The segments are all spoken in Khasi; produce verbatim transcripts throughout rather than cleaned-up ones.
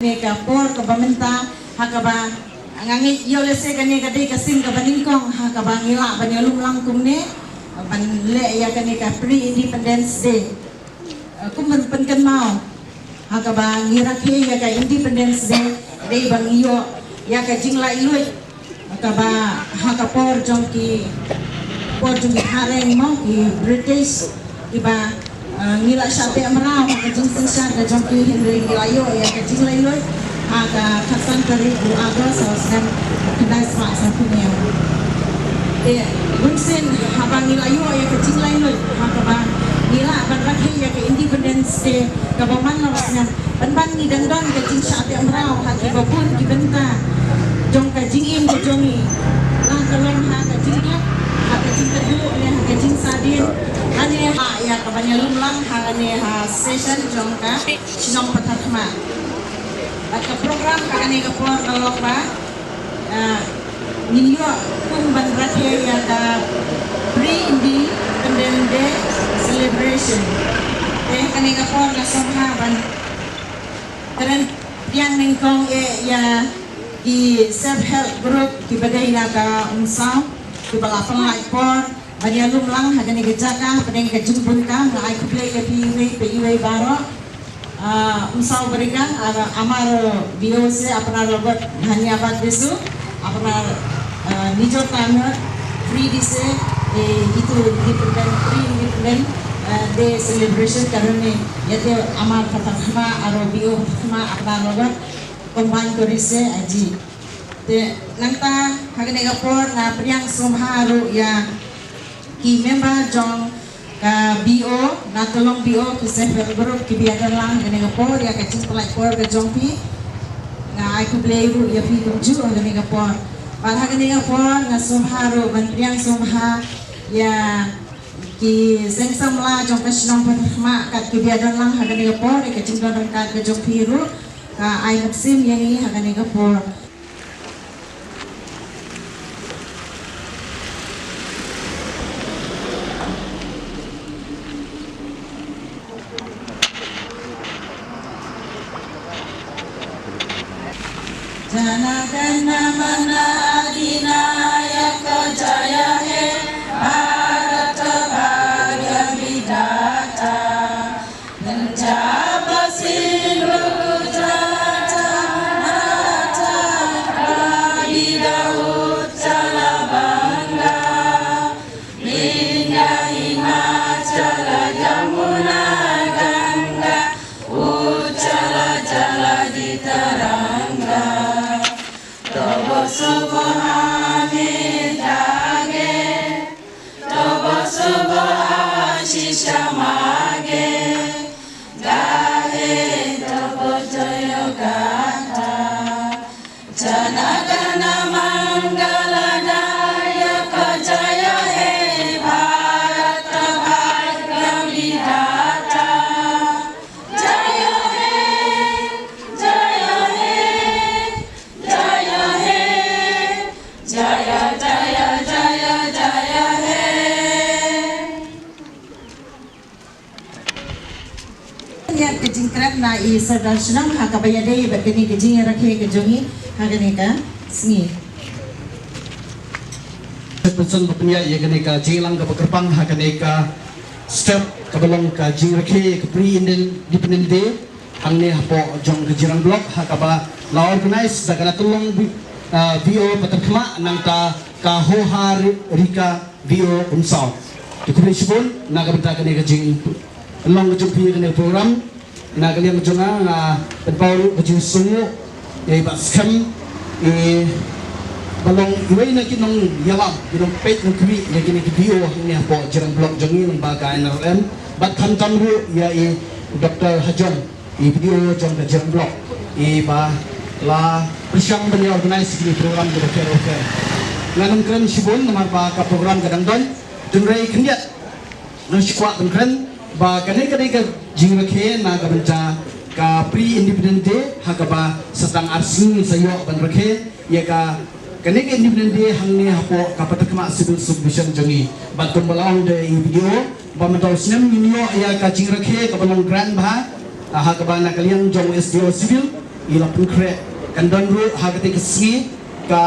Kane ka por kaba mynta ha kaba nga ngeit ïoh lehse kane ka dei ka sien kaba nyngkong ha kaba ngi lah ban ïalum lang kumne ban leh ïa kane ka pre-Independence Day. Eh, kum ban pynkynmaw ha kaba ngi rakhe ïa ka Independence Day dei ba ngi ïoh ïa ka jinglaitluid kaba ha ka por jong ki por jong ki phareng mo ki British kiba, eh, ngi la shah teh mraw ha ka jingsynshar ka jong ki hynrei ngi la ïoh ïa ka jinglaitluid ha ka khatsan tarik u August ha u snem khyndai spah sanphew hynñiew. Te bun sien haba ngi la ïoh ïa ka jinglaitluid ha kaba ngi lah ban rakhe ïa ka Independence Day kaba man la u snem. Pynban ngi dang don ka jingshah teh mraw ha kiba bun ki bynta jong ka jingim ka jong ngi. La ka long ha ka jingduk, ha ka jingkyrduh ne ha ka jingsahdien. Kane ha ïa kaba ïalum lang ha kane ha session jong ka shnong Patharkhmah. Bad ka program ka kane ka por ka long ba, ah, ngin ïoh kum ban rakhe ïa ka pre-Independence Day celebration. Te kane ka por nga sngewbha ban kren pdiang nyngkong eh ïa ki self help group kiba dei na ka Umsaw kiba la pynlait por ban ïalum lang ha kane ka jaka hapdeng ka jingbun ka. Nga ai khublei ïa phi iwei pa iwei baroh. Ah, Umsaw Barigang, ah, amar B O se apnar logot dhanyabad disu, apnar, ah, nijor tanor free dise, eh, itu independent, free independent, ah, day celebration karone, yate amar Patharkhmah aro B O Patharkhmah apnar logot combine kori se aji. Te nangta ha kane ka por nga pdiang sngewbha ruh ïa ki member jong ka B O, na ka long B O ki self help group kiba ïadon lang ha kane ka por ïa ka jingpynlait por ka jong phi. Nga ai khublei ruh ïa phi kumjuh ha kane ka por. Bad ha kane ka por nga sngewbha ruh ban pdiang sngewbha ïa ki seng samla jong ka shnong Patharkhmah kat kiba ïadon lang ha kane ka por ïa ka jingdon ryngkat ka jong phi ruh ka ai mynsiem ïa ngi ha kane ka por. Jana Gana Mana Adinayaka Jaya He Bharata Bhagya Vidhata. Punjab Sindhu Gujrat Maratha Dravida Uttal Banga, Vindhya Himachal Yamuna Ganga, Uttal Jala Taranga. Tobo subo hame dage, tobo subo ashish mage, gahe tobo joyo gatha. Jana Gana Mangala Dayaka Jaya He Bharata Bhagya Vidhata. Jaya He, Jaya He, Jaya He, Jaya, Jaya, Jaya, Jaya He. Ïa ka jingkren na i Sordar Shnong ha kaba ïadei bad kane ka jingrakhe ka jong i ha kane ka sngi. Person ba pynïaid ïa kane ka jingïalang kaba kyrpang ha kane ka step kaba long ka jingrakhe ka pre Independence Day hangne hapoh jong ka Jirang Block ha kaba la organize da ka Natulong V-, ah, V O Patharkhmah nangta ka Hoha Ri-, Rika V O Umsaw. Te khublei shibun na ka bynta kane ka jingpynlong ka jong phi kane ka program. Na ka liang jong nga nga pynpaw ruh ka jingsngewnguh ïa i Bah Skhem, i ba long iwei na ki nongïalam, ki nongpeit nongkhmih ïa kine ki V O hangne hapoh Jirang Block jong ngi lyngba ka N R L M. Bad khamtam ruh ïa i Doctor Hajong, i B D O jong ka Jirang Block, i ba la pyrshang ban ïa organize kine ki program kiba pher bapher. Ngan ym kren shibun namar ba ka program ka dang don. Hynrei khyndiat ngan shu kwah ban kren ba kane ka dei ka jingrakhe na ka bynta ka pre Independence Day ha kaba sa tang ar sngi sa ïoh ban rakhe ïa ka kane ka Independence Day hangne hapoh ka Patharkhmah Civil Subdivision jong ngi. Bad kumba la ong da i B D O ba mynta u snem ngin ïoh ïa ka jingrakhe kaba long grand bha, ah, ha kaba na ka liang jong u S D O Civil Ïa la pynkhreh kan don ruh ha kata ka sngi ka,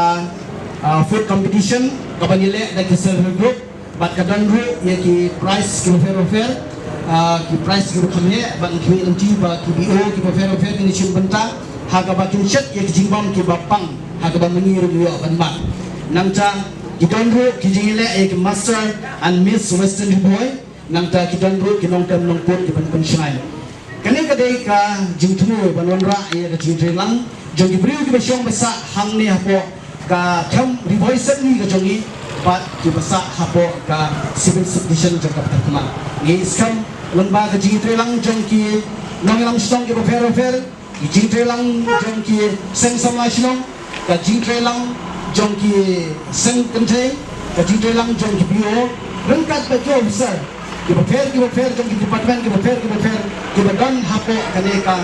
ah, food competition kaba ngi leh da ki self help group. Bad ka don ruh ïa ki prize ki bapher bapher, ah, ki prize ki bapher bapher, bad ngi khmih lynti ba ki B O ki bapher bapher kin shim bynta ha kaba kin shet ïa ki jingbam kiba pang ha kaba mynta ruh ïoh ban mat. Nangta ki don ruh ki jingïaleh ïa ki Master and Miss Western Ri Bhoi. Nangta ki don ruh ki nongtem nongput ki ban pynshai. Kane ka dei ka jingthmu ban wanrah ïa ka jingtreilang jong ki briew kiba shong ba sah hangne hapoh ka Them Ri Bhoi Sepngi ka jong ngi bad kiba sah hapoh ka Civil Subdivision jong ka Patharkhmah. Ngi skhem lyngba ka jingtreilang jong ki nongïalam shnong kiba pher bapher, ki jingtreilang jong ki seng samla shnong, ka jingtreilang jong ki seng kynthei, ka jingtreilang jong ki B O, ryngkat bad ki officer kiba pher kiba pher jong ki department kiba pher kiba pher kiba don hapoh kane ka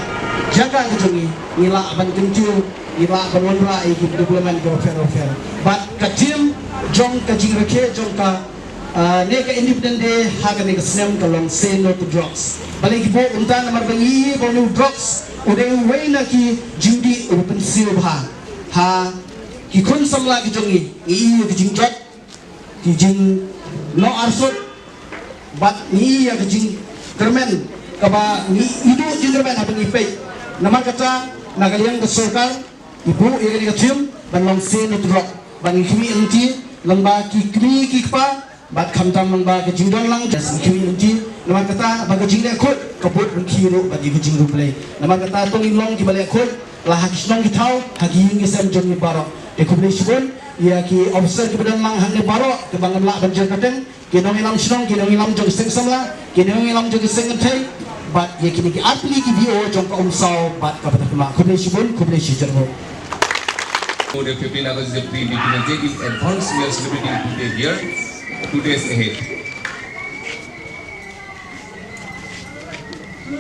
jaka ka jong ngi, ngi lah ban kyntiew, ngi lah ban wanrah ïa ki development kiba pher kiba pher. Bad ka theme jong ka jingrakhe jong ka, ah, ne ka Independence Day ha kane ka snem ka long Say No to Drugs. Balei ki buh kumta? Namar ba ngi ïohi ba une u drugs u dei uwei na ki jingdih uba pynsiew bha ha ki khun samla ki jong ngi. Ngi ïohi ïa ki jingjot, ki jingnoh arsut, bad ngi ïohi ïa ki jingkyrmen kaba ngi, ngi duh jingkyrmen haba ngi peit. Namar kata na ka liang ka sorkar i buh ïa kane ka theme ban long Say No to Drugs, ban ngi khmih lynti lyngba ki kmie ki kpa, bad khamtam lyngba ka jingdon lang jong ngi khmih lynti. Namar kata ba ka jingleh khuid ka bud ryngkat ruh bad ïa ka jingriewblei. Namar kata to ngin long kiba leh khuid la ha ki shnong ki thaw, ha ki ïing ki sem jong ngi baroh. Te khublei shibun ïa ki officer kiba don lang hangne baroh kiba ngam lah ban jer kyrteng, ki nongïalam shnong, ki nongïalam jong ki seng samla, ki nongïalam jong ki seng kynthei, bad ïa kine ki arphew ki B O jong ka Umsaw bad ka Patharkhmah. Khublei shibun, khublei shijyrngooh. For the fifteen August is a pre-Independence Day. In advance, we are celebrating today here, two days ahead.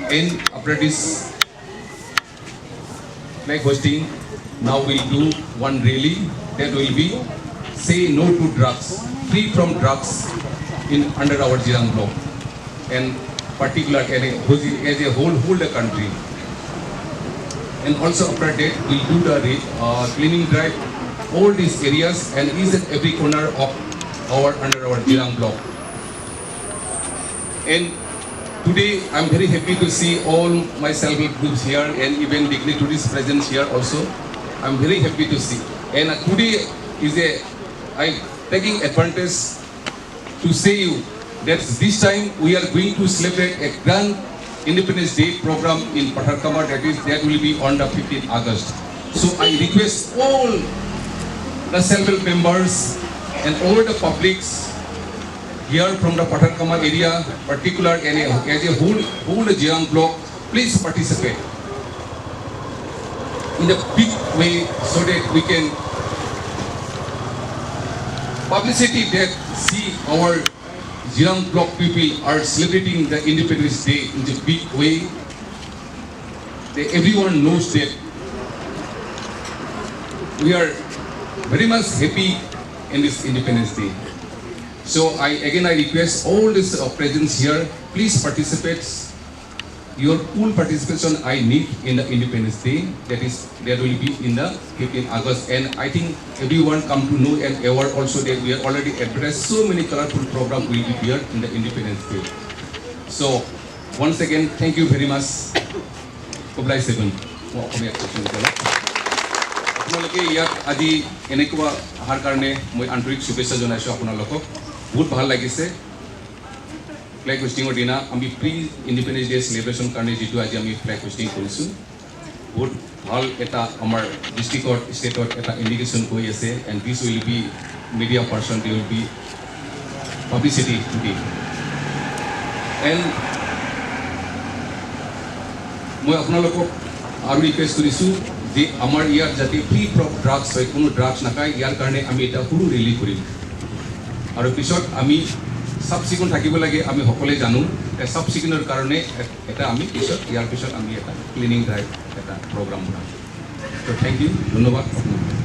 In apprentice flag hoisting, now we'll do one rally that will be say no to drugs, free from drugs in under our Jirang block, and particular area, as a whole, whole the country. And also after that, we'll do the re-, uh, cleaning drive, all these areas and each and every corner of our, under our Jirang block. And today, I'm very happy to see all my self-help groups here and even dignitaries present here also. I'm very happy to see. And, uh, today is a, I taking advantage to say you that this time we are going to celebrate a grand Independence Day program in Patharkhmah, that is, that will be on the fifteenth August. So I request all the self-help members and all the publics here from the Patharkhmah area, particular and as a whole, whole Jirang block, please participate in a big way so that we can publicity that see our Jirang block people are celebrating the Independence Day in a big way. That everyone knows that we are very much happy in this Independence Day. So I again I request all this, uh, presence here, please participate. Your full participation I need in the Independence Day. That is, that will be in the fifteenth August. And I think everyone come to know and aware also that we are already addressed so many colorful program will be there in the Independence Day. So once again, thank you very much. Khublei shibun. Mo অসমীয়াত কৈছো নেকি অলপ? আপোনালোকে ইয়াত আজি এনেকুৱা অহাৰ কাৰণে মই আন্তৰিক শুভেচ্ছা জনাইছোঁ আপোনালোকক। বহুত ভাল লাগিছে। ফ্লেগ হোইষ্টিঙৰ দিনা আমি প্ৰি ইণ্ডিপেণ্ডেন্স ডে চেলিব্ৰেশ্যন কাৰণে যিটো আজি আমি ফ্লেগ হোইষ্টিং কৰিছোঁ, বহুত ভাল এটা আমাৰ ডিষ্ট্ৰিক্টত, ষ্টেটত এটা ইণ্ডিকেশ্যন গৈ আছে। And this will be media person, they will be publicity today. And মই আপোনালোকক আৰু ৰিকুৱেষ্ট কৰিছোঁ যে আমাৰ ইয়াত যাতে ফ্ৰী ফ্ৰম ড্ৰাগছ হয়, কোনো ড্ৰাগছ নাখায়, ইয়াৰ কাৰণে আমি এটা সৰু ৰেলী কৰিম। আৰু পিছত আমি চাফ চিকুণ থাকিব লাগে, আমি সকলোৱে জানো। এই চাফ চিকুণৰ কাৰণে এ-, এটা আমি পিছত, ইয়াৰ পিছত আমি এটা ক্লিনিং ড্ৰাইভ, এটা প্ৰগ্ৰাম বনাম। তো থেংক ইউ, ধন্যবাদ আপোনালোকক।